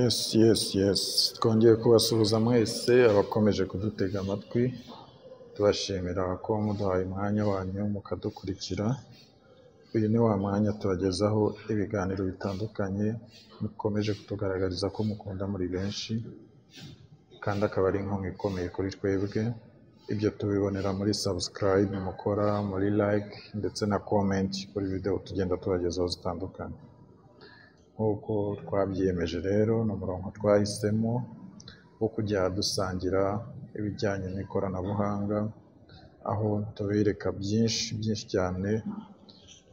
Yes, twongeye kubasuhuza mwese abakomeje kudutega amatwi, tubashimira ko muduhaye umwanya wanyu mukadukurikira. Uyu ni wa mwanya tubagezaho ibiganiro bitandukanye, mukomeje kutugaragariza ko mukunda muri benshi, kandi akaba ari inkunga ikomeye kuri twebwe. Ibyo tubibonera muri subscribe mukora, muri like ndetse na comment kuri video tugenda tubagezaho zitandukanye. Nk'uko twabyiyemeje rero, ni umurongo twahisemo wo kujya dusangira ibijyanye n'ikoranabuhanga, aho tubereka byinshi byinshi cyane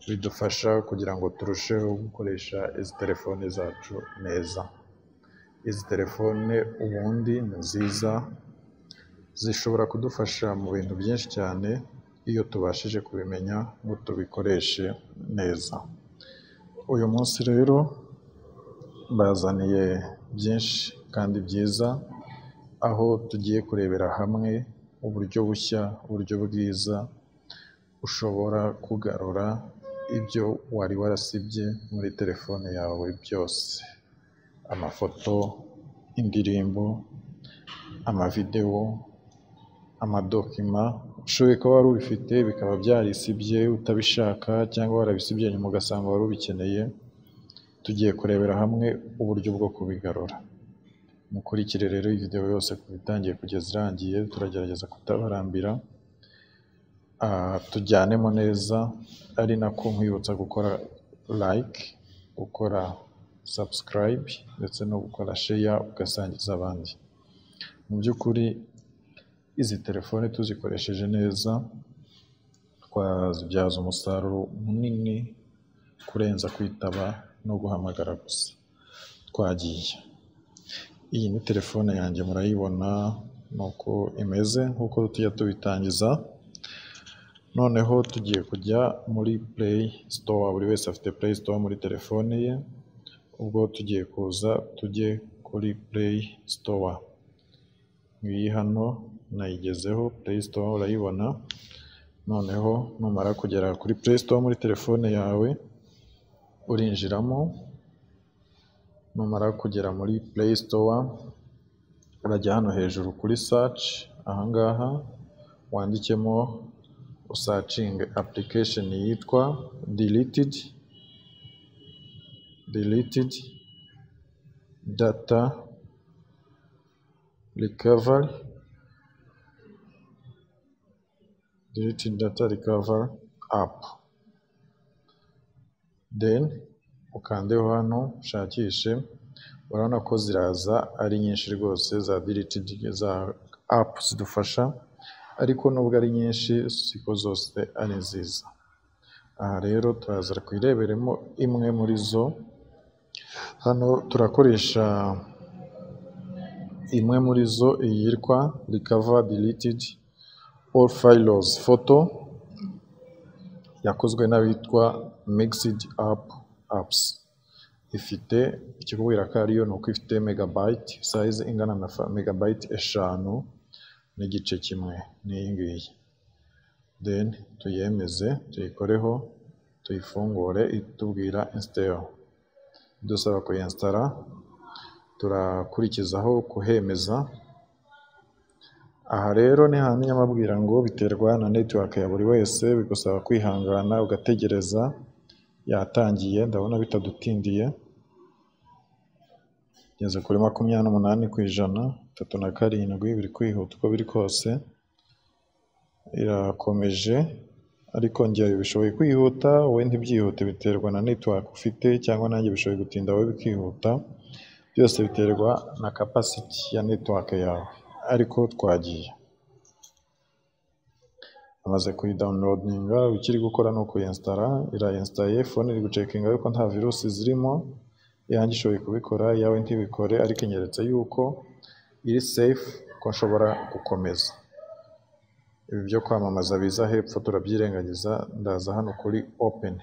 bidufasha kugira ngo turusheho gukoresha izi telefone zacu neza. Izi telefone ubundi ni nziza, zishobora kudufasha mu bintu byinshi cyane iyo tubashije kubimenya ngo tubikoreshe neza. Uyu munsi rero mbazaniye byinshi kandi byiza, aho tugiye kurebera hamwe uburyo bushya, uburyo bwiza ushobora kugarura ibyo wari warasibye muri telefone yawe byose: amafoto, indirimbo, amavidewo, amadokima, ushoboye kuba wari ubifite bikaba byarisibye utabishaka cyangwa warabisibye nyuma ugasanga wari ubikeneye, tugiye kurebera hamwe uburyo bwo kubigarura. Mukurikire rero iyi video yose kuva itangiye kugeza irangiye, turagerageza kutabarambira, tujyanemo neza, ari nako nkwibutsa gukora like, gukora subscribe ndetse no gukora share ugasangiza abandi. Mu by'ukuri izi telefone tuzikoresheje neza twazibyaza umusaruro munini kurenza kwitaba no guhamagara gusa. Twagiye. Iyi ni telefone yanjye, murayibona nuko imeze nk'uko tujya tubitangiza. Noneho tugiye kujya muri Play Store, buri wese afite Play Store muri telefone ye, ubwo tugiye kuza tujye kuri Play Store. Ngiyi hano nayigezeho, Play Store urayibona. Noneho numara kugera kuri Play Store muri telefone yawe, urinjiramo. Numara kugera muri Play Store, urajya hano hejuru kuri search, ahangaha wandikemo, usearchinge application yitwa deleted data recovery, deleted data recovery app. Then ukandeho hano ushakishe, urabona ko ziraza ari nyinshi rwose za deleted za app zidufasha, ariko nubwo ari nyinshi siko zose ari nziza. Aha rero turaza twireberemo imwe muri zo. Hano turakoresha imwe muri zo, iyitwa recover deleted all files photo, yakozwe n'abitwa Mixed Up Apps. Ifite ikikubwira ko ariyo ni uko ifite megabyte size ingana na megabyte 5.1, ni iyi ngiyi. Then tuyemeze, tuyikoreho, tuyifungure, itubwira install. Idusaba kuyinsitara, turakurikizaho kuhemeza. Aha rero ni hahandi nyamabwira ngo biterwa na network ya buri wese, bigusaba kwihangana ugategereza. Yatangiye, ndabona bitadutindiye, igeze kuri 28%, 37, biri kwihuta uko biri kose, irakomeje. Ariko njye bishoboye kwihuta, wowe ntibyihute, biterwa na network ufite, cyangwa nanjye bishoboye gutinda wowe bikihuta, byose biterwa na capacity ya network yawe. Ariko twagiye, amaze kuyidownloadinga, ikiri gukora ni ukuyinsitara, irayinsitaye, phone iri gucekinga yuko nta virusi zirimo. Iyanjye ishoboye kubikora, iyawe ntibikore, ariko inyeretse yuko iri safe, ko nshobora gukomeza. Ibi byo kwamamaza biza hepfo turabyirengagiza, ndaza hano kuri open.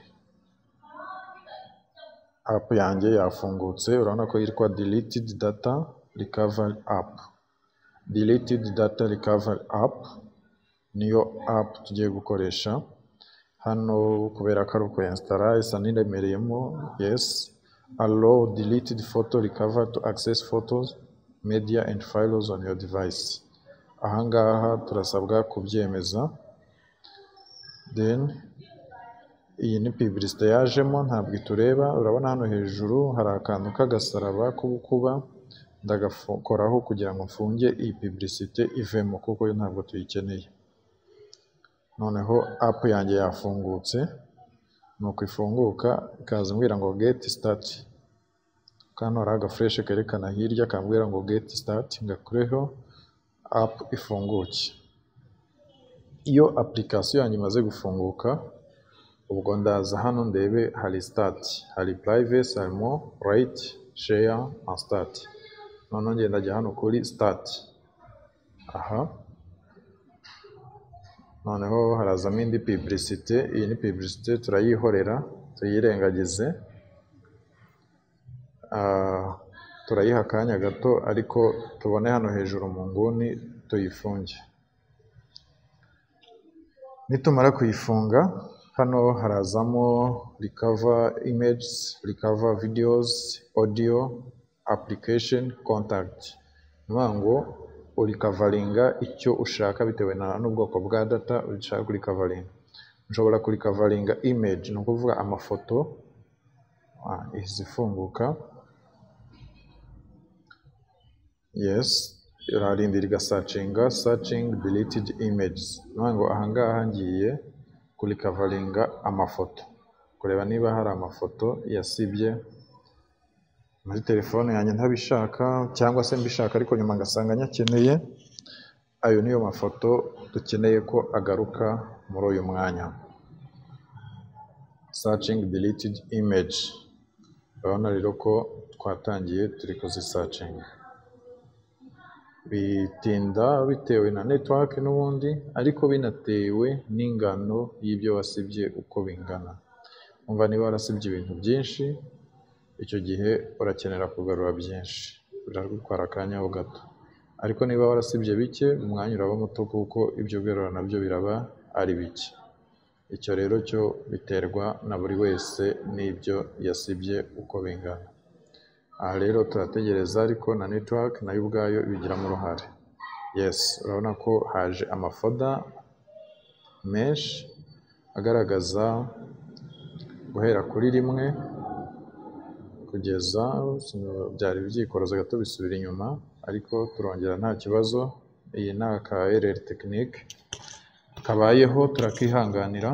App yanjye yafungutse, urabona ko yitwa deleted data recovery app. Deleted data recovery app niyo app tugiye gukoresha hano, kubera ko ari ukuyinsitara isa n'iremereyemo, yes. Allow deleted photo recover to access photos, media and files on your device. Ahangaha turasabwa kubyemeza. Then iyi ni publicité yajemo, ntabwo itureba. Urabona hano hejuru hari akantu k'agasaraba k'ubukuba, ndagakoraho kugira ngo mfunge iyi publicité ivemo, kuko yo ntabwo tuyikeneye. Noneho app yanjye yafungutse, nuko ifunguka ikaza imbwira ngo get start. Kano hari agaflèche kerekana hirya kambwira ngo get start, ngakureho app ifunguke. Iyo application yanjye imaze gufunguka, ubwo ndaza hano ndebe hari start, hari privacy, harimo write, share and start. Noneho ngenda ndajya hano kuri start. Aha noneho harazamo indi publicité, iyi ni publicité turayihorera tuyirengagize. Turayiha akanya gato, ariko tubone hano hejuru mu nguni tuyifunge. Nitumara kuyifunga, hano harazamo recover images, recover videos, audio, application, contact. Ni ukuvuga ngo urecoveringa icyo ushaka bitewe n'ubwoko bwa data ushaka kurecoveringa. Nshobora kurecoveringa image, ni ukuvuga amafoto, ihise ifunguka. Yes, irarindira igasearchinga, searching deleted images. Ni ukuvuga ngo ahangaha ngiye kurecoveringa amafoto, kureba niba hari amafoto yasibye muri telefone yanjye ntabishaka, cyangwa se mbishaka ariko nyuma ngasanga nyakeneye. Ayo niyo mafoto dukeneye ko agaruka muri uyu mwanya. Searching deleted image. Urabona rero ko twatangiye turi kuzisearchinga. Bitinda bitewe na network n'ubundi, ariko binatewe n'ingano y'ibyo wasibye uko bingana. Umva, niba warasibye ibintu byinshi, icyo gihe urakenera kugarura byinshi, biragutwara akanya ho gato. Ariko niba warasibye bike, umwanya uraba muto kuko ibyo ugarura nabyo biraba ari bike. Icyo rero cyo biterwa na buri wese n'ibyo yasibye uko bingana. Aha rero turategereza, ariko na network nayo ubwayo ibigiramo uruhare. Yes, urabona ko haje amafolder menshi agaragaza guhera kuri 1 kugeza, byari byikoroza gato bisubira inyuma, ariko turongera nta kibazo. Iyi ni aka erreur technique kabayeho, turakihanganira,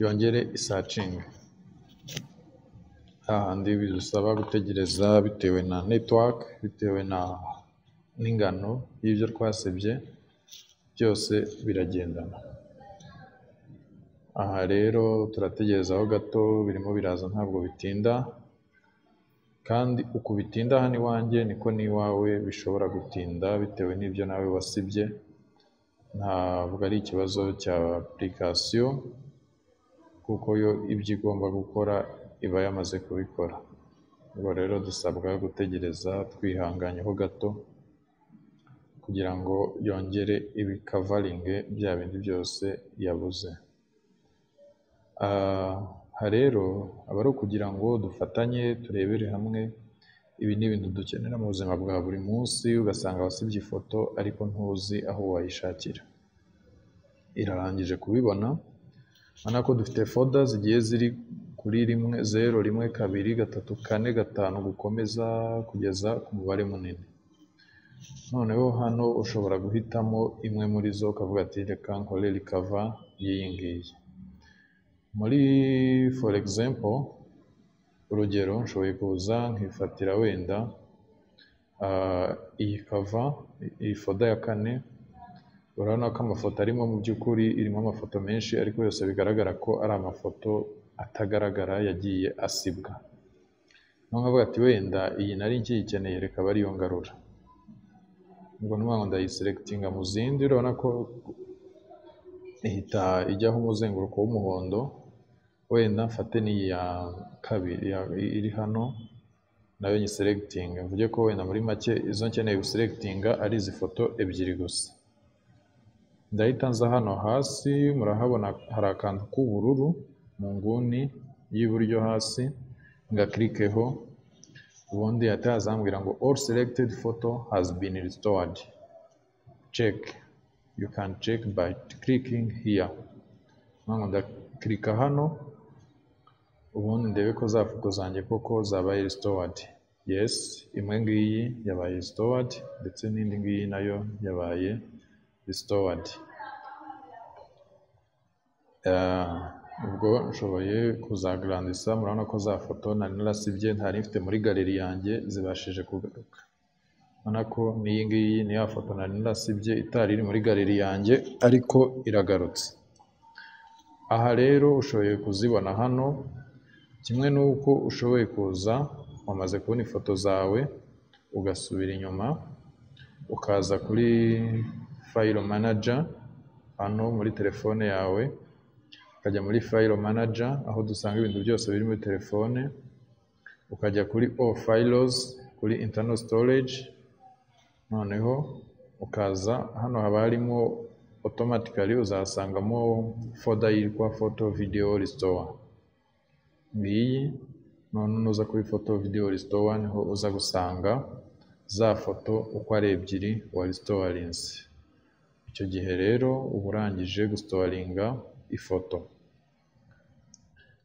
yongere isearchinge. Hahandi bidusaba gutegereza bitewe na network, bitewe na n'ingano y'ibyo twasibye, byose biragendana. Aha rero turategerezaho gato, birimo biraza ntabwo bitinda, kandi uku bitinda hano iwanjye niko n'iwawe bishobora gutinda bitewe n'ibyo nawe wasibye. Ntabwo ari ikibazo cya application, kuko yo ibyo igomba gukora iba yamaze kubikora. Ubwo rero dusabwa gutegereza twihanganyeho gato kugira ngo yongere ibicoveringe bya bindi byose yabuze. Aha rero aba ari ukugira ngo dufatanye turebere hamwe, ibi ni ibintu dukenera mu buzima bwa buri munsi, ugasanga wasibye ifoto ariko ntuzi aho wayishakira. Irarangije kubibona, urabona ko dufite folder zigiye ziri kuri 1, 0, 1, 2, 3, 4, 5, gukomeza kugeza ku mubare munini. Noneho hano ushobora guhitamo imwe muri zo ukavuga ati reka nkore recover y'iyi ngiyi. Muri for example, urugero, nshoboye kuza nkifatira wenda iyi cover, iyi folder ya 4. Urabona ko amafoto arimo, mu by'ukuri irimo amafoto menshi, ariko yose bigaragara ko ari amafoto atagaragara yagiye asibwa. Noneho nkavuga ati wenda iyi nari nkiyikeneye, reka abe ariyo ngarura. Ubwo ni ukuvuga ngo ndayiselectinga mu zindi, urabona ko ihita ijyaho umuzenguruko w'umuhondo. Wenda mfate n'iyi ya kabiri iri hano nayo nyiselectinge, mvuge ko wenda muri make izo nkeneye guselectinga ari izi foto ebyiri gusa. Ndahita nza hano hasi, murahabona hari akantu k'ubururu mu nguni y'iburyo hasi. Ngakirikeho, ubundi ahita hazambwira ngo "All selected photo has been restored. Check." You can check by clicking here. Ngo ndakirika hano, ubundi ndebe ko za foto zanjye koko zabaye restored. Yes, imwe ngiyi yabaye restored, ndetse n'indi ngiyi nayo yabaye restored. Ubwo nshoboye kuzagrandisa. Murabona ko za foto nari narasibye, ntari mfite muri gallery yanjye, zibashije kugaruka. Urabona ko n'iyi ngiyi ni ya foto nari narasibye itari iri muri gallery yanjye, ariko iragarutse. Aha rero ushoboye kuzibona hano, kimwe n'uko ushoboye kuza, wamaze kubona ifoto zawe, ugasubira inyuma, ukaza kuri File Manager hano muri telefone yawe, ukajya muri File Manager aho dusanga ibintu byose biri muri telefone, ukajya kuri All Files, kuri Internal Storage, noneho ukaza hano, haba harimo automatically, uzasangamo folder yitwa Photo Video Restore. Ngiyi. None nuza kuri Photo Video Restore, niho uza gusanga za foto uko ari ebyiri wa restorinze. Icyo gihe rero uba urangije gustoringa ifoto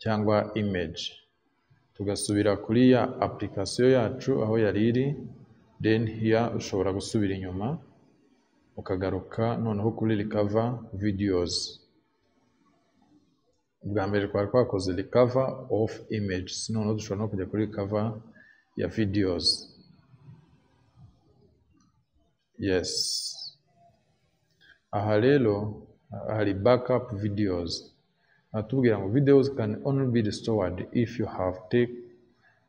cyangwa image. Tugasubira kuri ya application yacu aho yari iri. Then here ushobora gusubira inyuma, ukagaruka noneho kuri Recover Videos. Ubwa mbere twari twakoze recover of images, noneho dushobora no kujya kuri recover ya videos. Yes, aha rero hari backup videos. Atubwira ngo "Videos can only be restored if you have take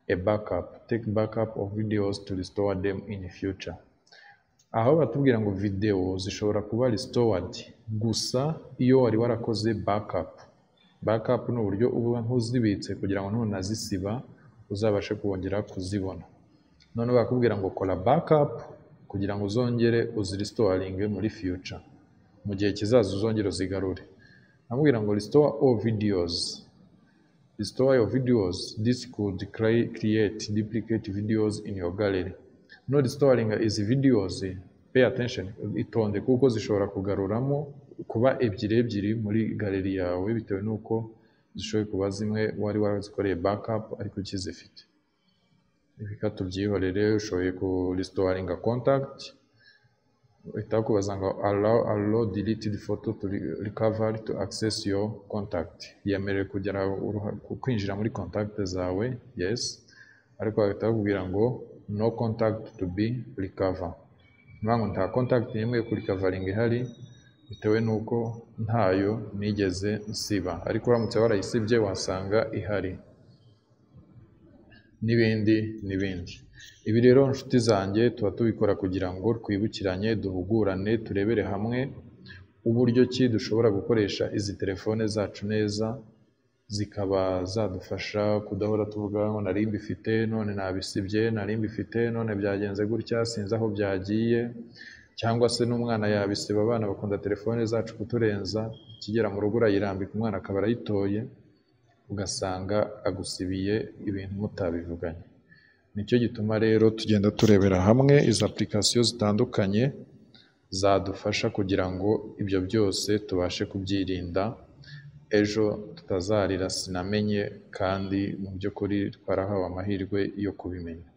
a backup. Take backup of videos to restore them in the future." Aho batubwira ngo video zishobora kuba restored gusa iyo wari warakoze backup. Backup ni uburyo uba ntuzibitse kugira ngo nunazisiba uzabashe kongera kuzibona. None bakubwira ngo kora backup kugira ngo uzongere uzirestoringe muri future, mu gihe kizaza uzongere uzigarure. Amubwira ngo "Restore all videos. Restore your videos. This could create duplicate videos in your gallery." No restoring izi videos, pay attention, itonde, kuko zishobora kugaruramo kuba ebyiri ebyiri muri gallery yawe, bitewe n'uko zishoboye kuba zimwe wari warazikoreye backup ariko ukizifite. Reka tubyihorere. Ushoboye ku restoringa contact, bahita bakubaza ngo Allow deleted photo to recover to access your contact." Yemerewe kugera kwinjira muri contact zawe? Yes. Ariko bahita bakubwira ngo "No contact to be recover." Ni ngo nta contact n'imwe yo kurecoveringa ihari, bitewe n'uko ntayo nigeze nsiba, ariko uramutse warayisibye wasanga ihari, n'ibindi n'ibindi. Ibi rero, nshuti zanjye, tuba tubikora kugira ngo twibukiranye, duhugurane, turebere hamwe uburyo ki dushobora gukoresha izi telefone zacu neza, zikaba zadufasha kudahora tuvuga ngo nari mbifite none nabisibye, nari mbifite none byagenze gutya, sinzi aho byagiye, cyangwa se n'umwana yabisiba. Abana bakunda telefone zacu kuturenza. Ukigera mu rugo urayirambika, umwana akaba arayitoye, ugasanga agusibiye ibintu mutabivuganye. Nicyo gituma rero tugenda turebera hamwe izi application zitandukanye zadufasha kugira ngo ibyo byose tubashe kubyirinda, ejo tutazarira sinamenye, kandi mu by'ukuri twarahawe amahirwe yo kubimenya.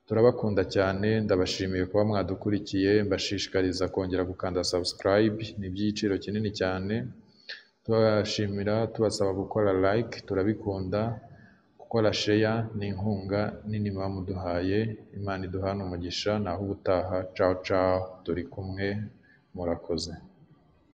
Turabakunda cyane, ndabashimiye kuba mwadukurikiye, mbashishikariza kongera gukanda subscribe, ni iby'igiciro kinini cyane. Tubashimira, tubasaba gukora like, turabikunda, gukora share ni inkunga nini muba muduhaye. Imana iduhane umugisha, naho ubutaha, ciao ciao, turi kumwe, murakoze.